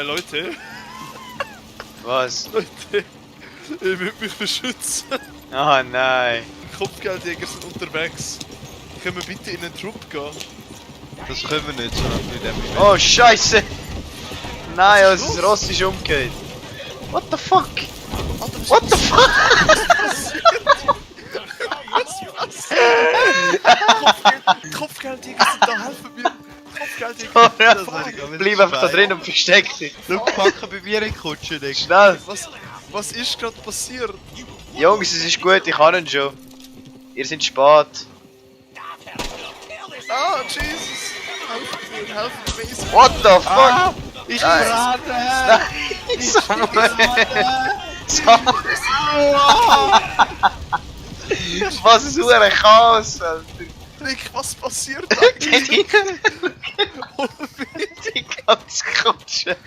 Leute. Was? Leute. Ich will mich beschützen. Ah nein. Die Kopfgeldjäger sind unterwegs. Können wir bitte in den Trupp gehen? Das können wir nicht, sondern mit dem Event. Oh Scheiße! Nein, Was ist also das los? Ross ist umgekehrt. What the fuck? Alter, was What the fuck? Die Kopfgeldjäger sind da, helfen mir! Die Kopfgeldjäger Oh, ja. Das habe ich aber Bleib einfach da drin und versteck dich. Schau, packen bei mir in die Kutsche, Digga. Schnell! Was ist gerade passiert? Jungs, es ist gut, ich kann ihn schon. Ihr seid spät. Ah, Jesus! Helft mir, Mason! What the fuck? Ah, ich Nein. brate! Samuel! Was ist so ein Chaos, Alter? Nick, was passiert Die eigentlich? ganze Kutsche.